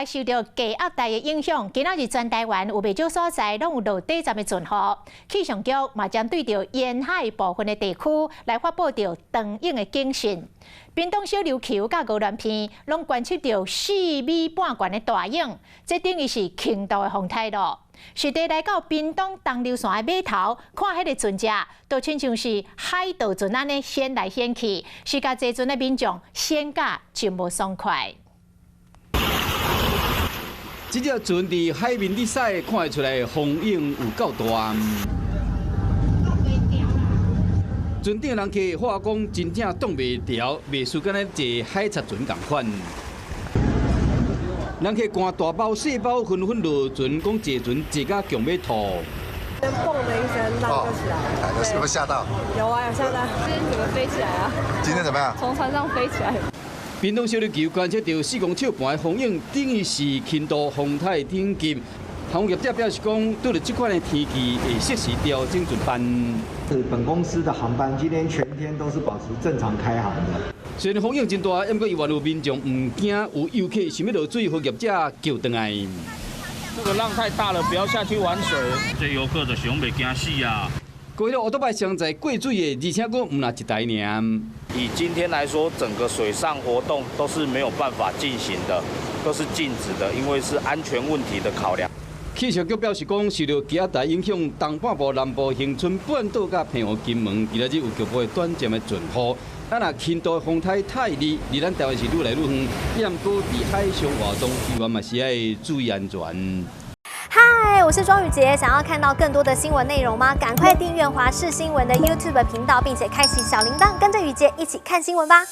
受著低壓帶的影響，今仔日全台灣有袂少所在攏有落短暫的陣雨。氣象局嘛針對著沿海部分的地區來發布著長湧的警訊。屏東小琉球佮鵝鑾鼻攏觀測著4米半懸的大湧，這等於是輕度的風颱囉。實地來到屏東東流山的碼頭，看彼个船隻，都親像是海盜船按呢掀來掀去，是共坐船的民眾掀甲真無爽快。這隻船佇海面咧駛，看會出來風湧有夠大。船頂人客話講，真正擋袂牢，袂輸敢若坐海賊船仝款。人客搬大包細包，紛紛落船，講坐船坐甲強欲吐。嘣的一聲，浪就起來了。有沒有嚇到？有啊，有嚇到。今天怎麼飛起來啊？今天怎麼樣？從船上飛起來。屏東小琉球觀測著4公尺半的風湧，等於是輕度風颱等級。航空業者表示講，對著這款的天氣會適時調整船班。是本公司的航班今天全天都是保持正常開航的。雖然風湧真大，不過猶原有民眾毋驚，有遊客想欲落水，予業者叫轉來。這個浪太大了，不要下去玩水。這遊客就想袂驚死啊！過了歐兜拜上載過水的，而且閣毋若一台爾。以今天來說，整個水上活動都是沒有辦法進行的，都是禁止的，因為是安全問題的考量。氣象局表示講，受著低壓帶影響，東半部、南部、恆春半島佮澎湖、金門，今仔日有局部的短暫的陣雨。啊，若輕度風颱泰利，離咱台灣是愈來愈遠，毋過佇海上活動，依然嘛是愛注意安全。嗨，我是莊宇傑，想要看到更多的新聞內容嗎？趕快訂閱華視新聞的 YouTube 頻道，並且開啟小鈴鐺，跟着宇傑一起看新聞吧。